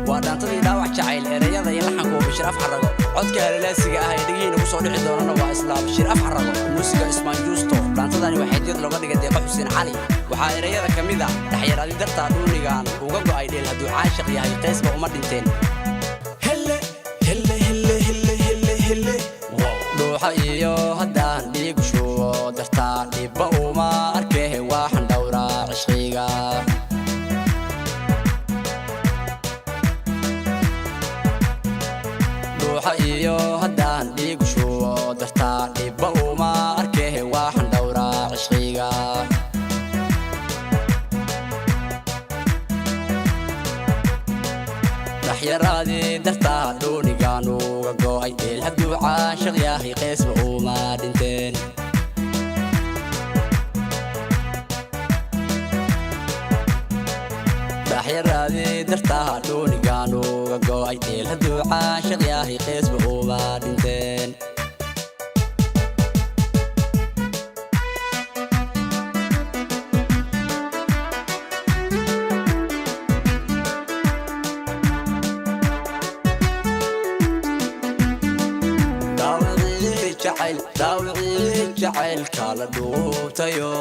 Waa dhaantadii Dhaawac Jacayl, erayada iyo laxanku waa Bashiir Af Xarago. Codka halalaasiga ah ee dhegihiina ku soo dhici doonana waa isla Bashiir Af Xarago. Muusiga Ismaan Juusto. Dhaantadani waxay diyad looga dhigay Deeqa Xuseen Cali. Waxaa erayada ka mid a: "Dhexyaraadi dartaa dhuunigan uga go'ay, dheel hadduu caashiq yahay qaysba uma dhinteen." Hele hele hele hele hele hele, wow. Dhuuxa iyo haddaan dhiigu shubo dartaa, dhibba uma arkee, waxaan dhowraa cishqiga. Dhuuxa iyo haddaan dhiigu shubo dartaa, dhibba uma arkee, waxaan dhowraa cishqiga. Dhaxyaraadii dartaa dhuunigaan uga go'ay, dheel hadduu caashiq yahay qeysba uma dhinteen. Dhaxyaraadii dartaa dhuunigaan uga go'ay, dheel hadduu caashiq yahay qeysba uma dhinteen. Dhaawicii jacayl, dhaawicii jacaylka la dhuubtayo,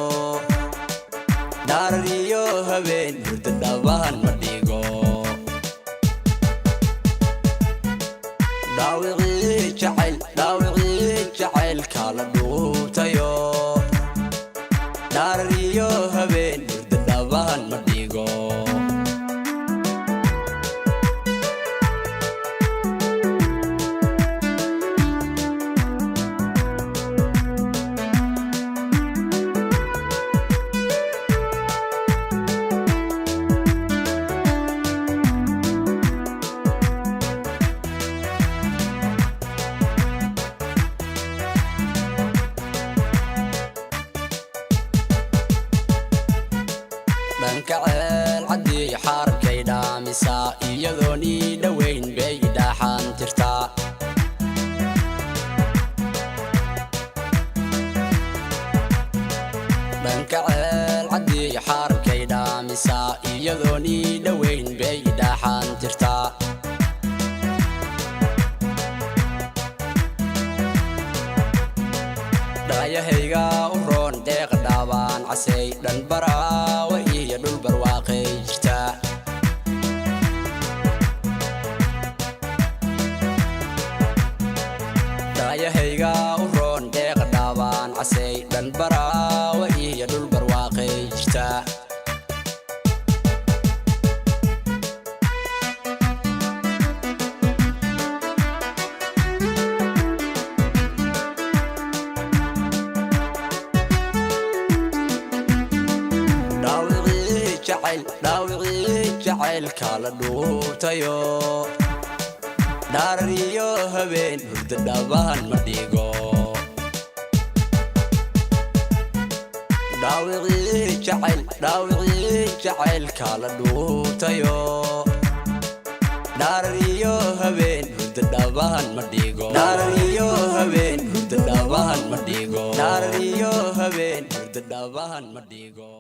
dhaarar iyo habeen hurda dhabahan ma dhigo. Dhaawicii jacayl, dhaawicii jacaylka la dhuubtayo, dhaarar iyo habeen hurda dhabahan ma dhigo. Dhanka ceel caddii xaarkay dhaamisaa, iyadoon ii dhoweyn bay idhaaxaan tirtaa. Dhanka ceel caddii xaarkay dhaamisaa, iyadoon ii dhoweyn bay idhaaxaan tirtaa. Dhaayahayga u roon deeq dhaabaan casey, dhan baraawe iyo dhul barwaaqay jirtaa. Dhaayahayga u roon deeq dhaabaan casey, dhan baraawe iyo dhul barwaaqay jirtaa. Dhaawicii jacayl, dhaawicii jacaylka la dhuubtayo, dhaarar iyo habeen hurda dhabahan ma dhigo. Dhaawicii jacayl, dhaawicii jacaylka la dhuubtayo, dhaarar iyo habeen hurda dhabahan ma dhigo. Dhaarar iyo habeen hurda dhabahan ma dhigo. Dhaarar iyo habeen hurda dhabahan ma dhigo.